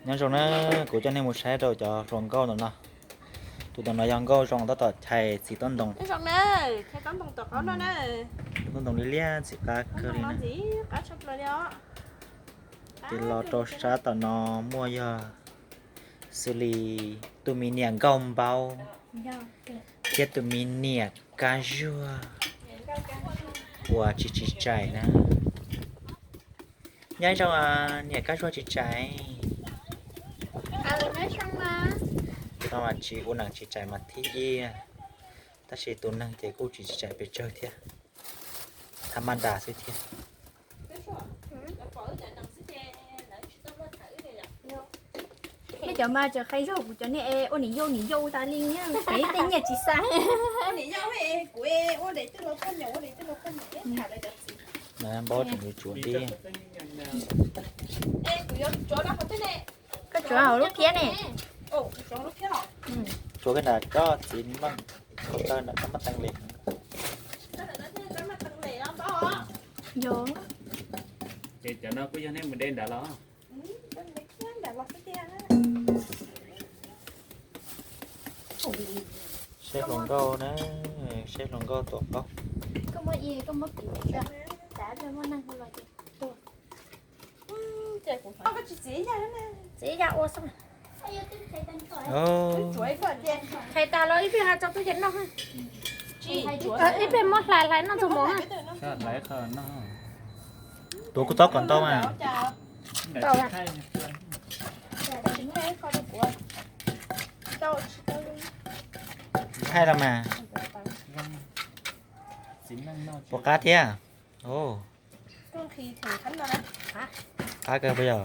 Nyob zoo na, kuv coj nej mus saib rau cov hluas nkauj ntawm no. Tus ntawm no yog nkauj zoo tab tom chais txiv tob ntoo. Tus tob ntoo liab liab ntxim qab kawg li na. Ces los rau sab tom no muaj yog xws li tus me niam nkauj npaub thiab tus me niam kab zuag uas tsis tsis tsais na. Nyob zoo, niam kab zuag tsis tsais. Tus no mas tsis ua neeg tsis tsais mas thib ib, tab sis tus neeg ces kuj tsis tsis tsais pes tsawg thiab, thab maj das xwb thiab. Mej cov mas tseem qhia zog kuv cov niag ua niam yau niam yau tas li, tej nyiaj tsis xa. Npaub tseem yuav tsuav dib. Koj tsuav hauv lub phiab ne. Tsuav koj nram tsob txiv meej, tsuav koj nram tsob maj teeb li. Yog. Ces cov no kuj yog nej mus de nrad los? Saib hluas nkauj na, saib hluas nkauj tuaj qaub. Txiv ya ua xwb. Qhais tas los ib pliag ho tso tub yees noj. Ib pliag muab hlais hlais noj ntxuag mov na. Tuav kuv txob kom ntau mas. Thaij los mas. Puas qab thiab? Qab kawg puas yog?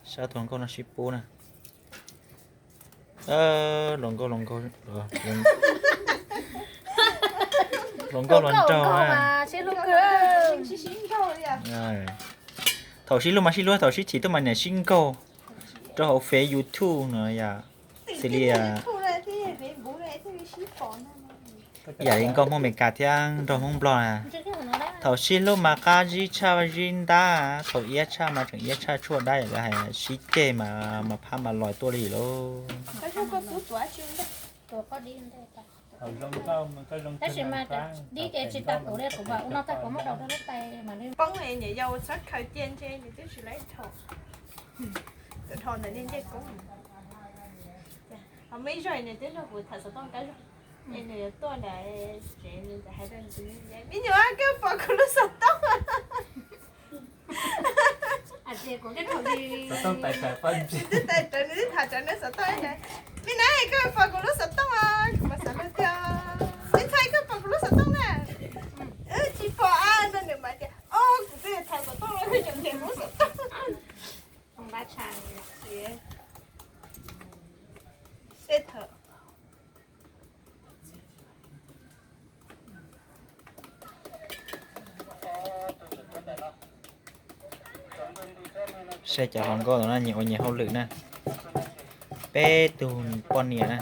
Saib tus hluas nkauj no sib pub na. Hluas nkauj, hluas nkauj, hluas nkauj hluas nraug na. Thaum sib hlub mas sib hlub, thaum sib chim tuaj mas niam sib nkaug rau hauv Face YouTube no yom. Xws li yam li nkauj Hmoob Amelikas thiab nraug Hmoob Nplog na, thaum sib hlub mas qab zib tshaj zib ntab, thaum iab tshaj mas tseem iab tshaj tshuaj dab, yam li hais sib ceg mas mas phab mas lais tuaj li lauj. Tab sis mas dib ces tsis tau kuv li, kuv mam ua no tag kuv muab daus rau lub tais mas li. Poob niam yau txhob khaws cia ntshe nws twb tsis laib dhau. Dhau ntawm niag ncej koob. Ho muaj ib zaug nws twb nrog kuv tham xov tooj kab zog, es nws yuav tuaj ntawd tsev, nws hais rau nws tus me nyuam, koj pom kuv lub xov tooj. Xov tooj tais rawv, nws twb tham rawv nws xov tooj, me na, koj pom kuv lub xov tooj os, kuv mas xav luag tiag, me ntxhais koj pom kuv lub xov tooj na. Tsis pom no nws mas tias, o, kuv twb tham xov tooj los kuv cov niam lub xov tooj. Saib cov hluas nkauj no nyias ua nyias hauj lwm na. Peb tug poj niam na,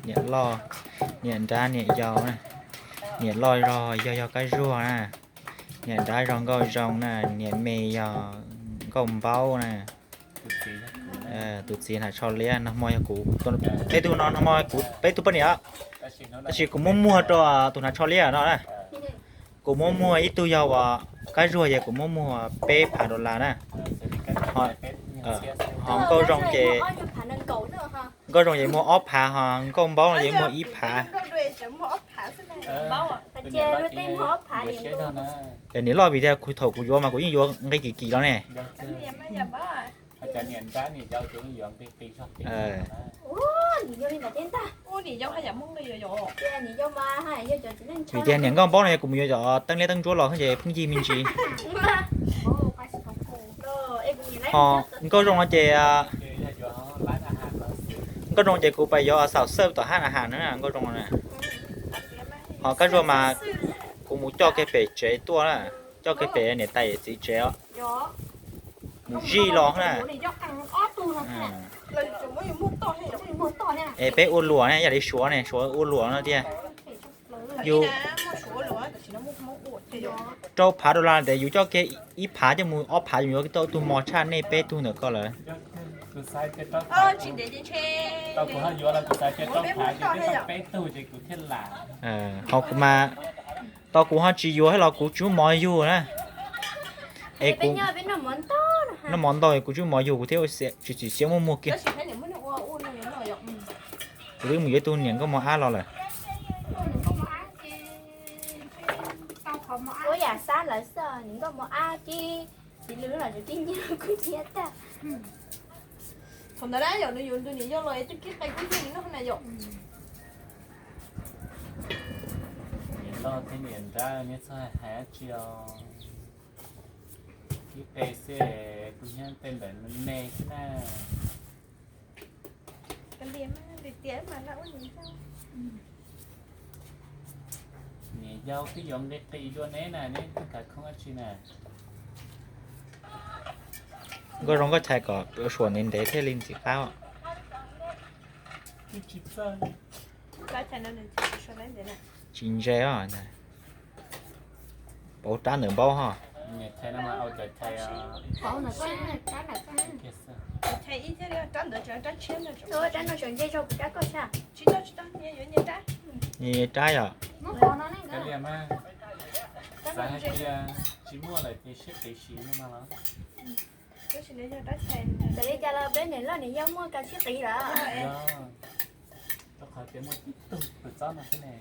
niam loj, niam nrab, niam yau na. Niam loj zog yog yog Kab Zuag na, niam nrab zog Nkauj Zoo na, niam me yog Nkauj Npaub na. Tus txiv hnav tsho liab no hmo yog kuv, peb tug no no hmo kuv peb tug poj niam, tab sis kuv muab muag rau tus hnav tsho liab no na. Kuv muab muag ib tug yog uas Kab Zuag ces kuv muab muag peb phav dollar na. Ho Nkauj Zoo ces, Nkauj Zoo ces muag ob phav, ho Nkauj Npaub no ces muag ib phav. Ces niam loj vim tias thaum kuv yuav mas kuv yeej yuav nqi kim kim los ne. Vim tias niam Nkauj Npaub no kuv mus yuav cov teeb liab teeb ntsuab los ces pheej yig me ntsis. Ho Nkauj Zoo no ces, Nkauj Zoo ces kuv pais yuav xaum xawj tom hab na has na Nkauj Zoo no na. Ho Kab Zuag mas kuv mus coj kiag pem tsev tuaj na, coj kiag pem niam tais yawm txiv tsev os. Mus zij los na. Es peb ua luam ne, yam li Suav ne, Suav ua luam no tiag. Yus Rau phav dollar tes yus coj kiag ib phav coj mus ob phav yus yuav tau tug mos tshaj nej peb tug ntawm ko lawm. Ho kuv mas, tau kuv ho tsis yuav thiab los kuv tsis muaj mov yug na. Es kuv noj mov ntau kuv tsis muaj mov yug kuv thiaj tsis txim siab muab muag kiag. Kuv twb mus yuav tug niam nkauj mos ab los lawm. Ua yam xav lawv xwb, niam nkauj mos ab tib txiv lws los tib nyiag kuj nyiag tag. Thaum ntawd na yom, nws yuav nws niam yau los twb kib qe kuj yog nws noj na yom. Niam loj thiab niam nrab neb txhob hais dab tsi os. Kib qe xwb, kuj nyob tej ntawm me xwb na. Niam yau twb yuav nqi qis dua neb na, neb khav khoob dab tsi na. Nkauj zoo nkauj chais kom suam ntev ntev thiaj li ntxim qab. Tsis ntse os. Pauv rab ntawm npaub ho. Nyias rab yom. Xav hais tias tsis muaj lawm ces sib qiv siv no mas los. Txawm li cas los peb niam loj niam yau muaj kas sib qiv lawm. Rau qhov tias muaj tib tug kua txob no xwb ne.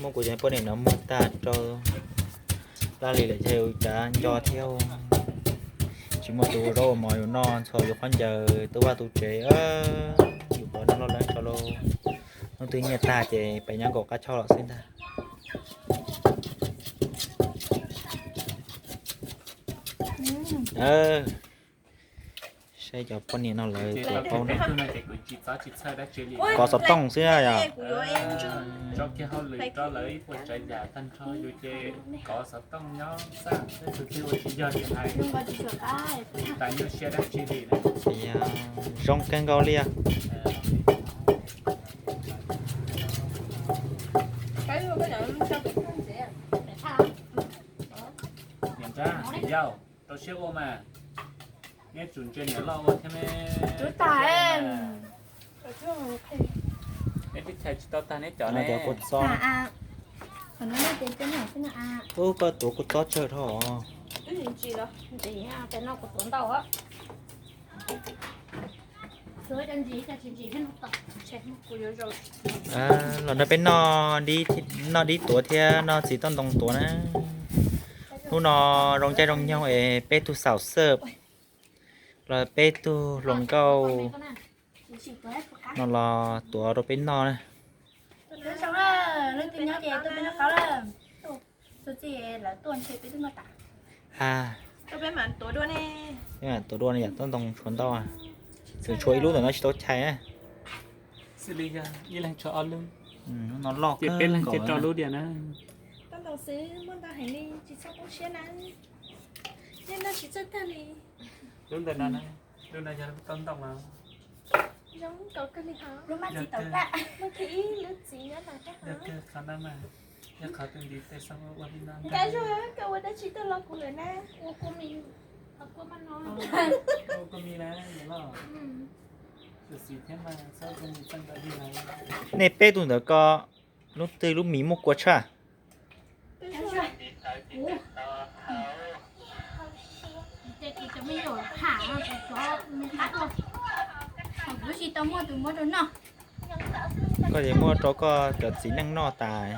Muab kuv cov poj niam no muag tag rau Laj Lis lawm ces ua cas nco thiab. Tsis muaj tus ua zaub ua mov yus noj ntxhua yus khaub ncaws tu vaj tu tsev, yus pom noj loj leeb rau lauj. Hnub twg nyiaj tag ces pem nyob nkaum qab choj los xwb ntag. Saib cov poj niam no lawv tus paub no. Kov xov tooj xwb yom. Zoo kawg nkaus li. Niam nrab niam yau, rau siab ua mas. Neb tsum ntsia niam loj ua thiab me. Neb twb chais tsis tau tag neb cov ne. Ub, koj tuav kuj txob tsawg dhau os. Los nrog peb noj, noj dib tuav thiab noj txiv toj ntoo tuav na. Hnub no zoo caij zoo nyoog es peb tug xaum xawj los peb tug hluas nkauj no los tuav rau peb noj na. Ha, tuav dua yam toj ntoo tshuav ntau, tseem tshuav ib lub ntawm no tsis tau chais na. Xws li yog ib leeg tshuav ob lub, no loj kawg nkaus na. Lub ntawm no, lub no yog toj ntoo. Yog kawg qhov no mas, yog qhov tus ntiv tes xav ua li no. Nej peb tug ntawd ko, lub twg lub mis muaj kua tshaj? Koj ces muab rau koj cov txiv neej noj tas.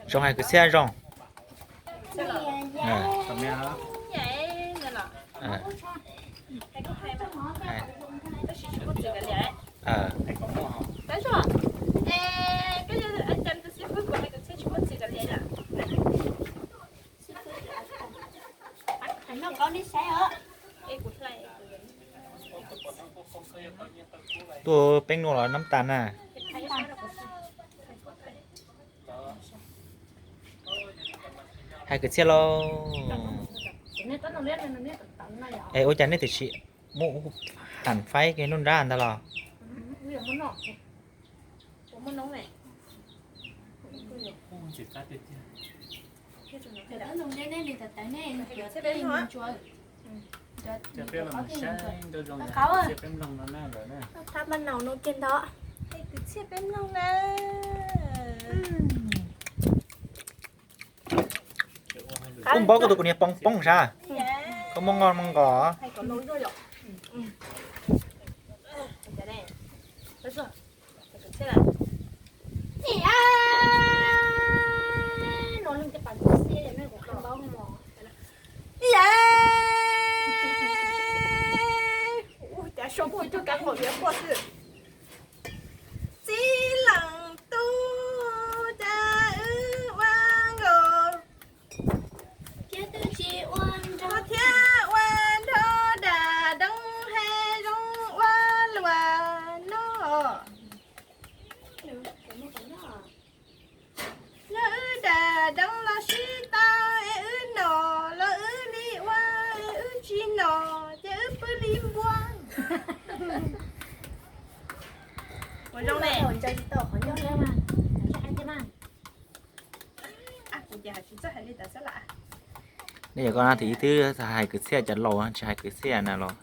Zoo hais kwv txhiaj zoo. Tuaj peb nug los nab tas na. Hais kwv txhiaj lauj. Es ua cas nej twb tsis muab ham faib kiag nruab nrab ntag los? Koj npaub koj tus kuv niag poob poob sab, koj muab nqos nqos. Txij leej tub cas wb ua nkaus thiab ua nrog dag deeb hais zoo ua luaj no. Yog wb dag deeb los sib tau es wb nom los wb li ua, es wb tsis nom ces wb pw li npua. Ua zoo ne. Nej yog koj na, thaum ib twb hais kwv txhiaj cov laus tsis hais kwv txhiaj na los?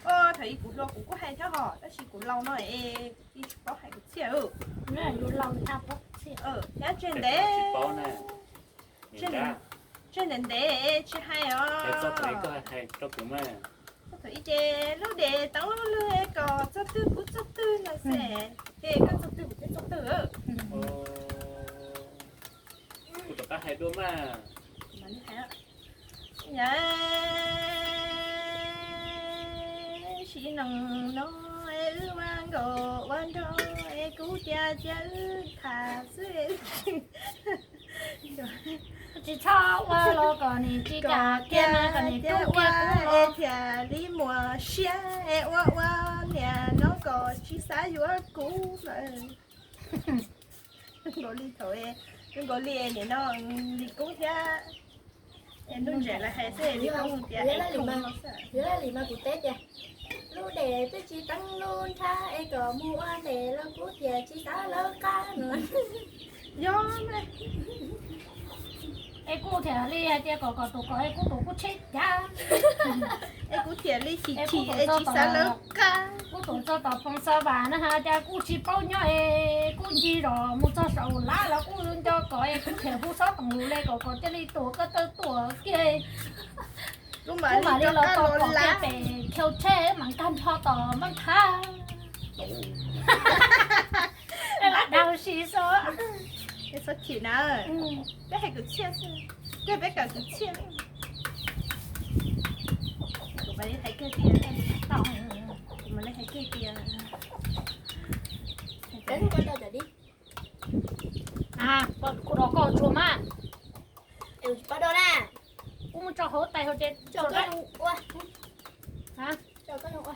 Thaum ub kuv hluas kuv kuj hais thiab hos, tab sis kuv laus no es kuv tsis paub hais kwv txhiaj. Thiab tseg ntev, tseg ntev ntev tsis hais os. Thaum ib ces lub des teeb lub lwg kom txog twg puv txog twg no xwb, ces koj txog twg kuv twb txog twg. Kuv rov qab hais dua mas. Sib noog no es wb ua nkaus ua nrog es kuv tias cia wb tham xwb es wb tsis, tsis txhob ua los kom nws tsis kam kiag na, kom nws rub kiag kuv es thiaj li muaj siab es ua ua niam no kom tsis xav yuav kuv lawm. Nkaus li thaum, nkaus li niam no li kub thiab. Es nuj ntses lawv hais xwb li kub tias li mas kuv teb tias lub des twb tsis teeb lub nrab es kom mus ua ntej los kuv tias tsis xav lawv qab no. Yog es kuj thiaj li hais tias kom kom tus kom es kuj tus kuj tsheb cas. Es kuv thiaj li chim chim es tsis xav lawv qab. Kuj tus txog tom Phoos Xav Vas na has cas kuj tsis paub nyob es kuj ncig zos mus txog saum lab los kuj nco kom es kuj thiaj hu xob toom lus li kom kom cia li tuam koj tawg tuam kiag. Kuj mam li los tau kom kiag pem khau tsheb mas nkag nrho tom npab nthab. Lab dag si xwb. Txhob chim na. Peb hais kwv txhiaj xwb, peb kawm kwv txhiaj. Kuv mam li hais kiag tias, kuv mam li hais kiag tias, kuv rov koj tsuag mas. Kuv mus tso hauv tais hauv ces tso koj ua. Tso koj ua.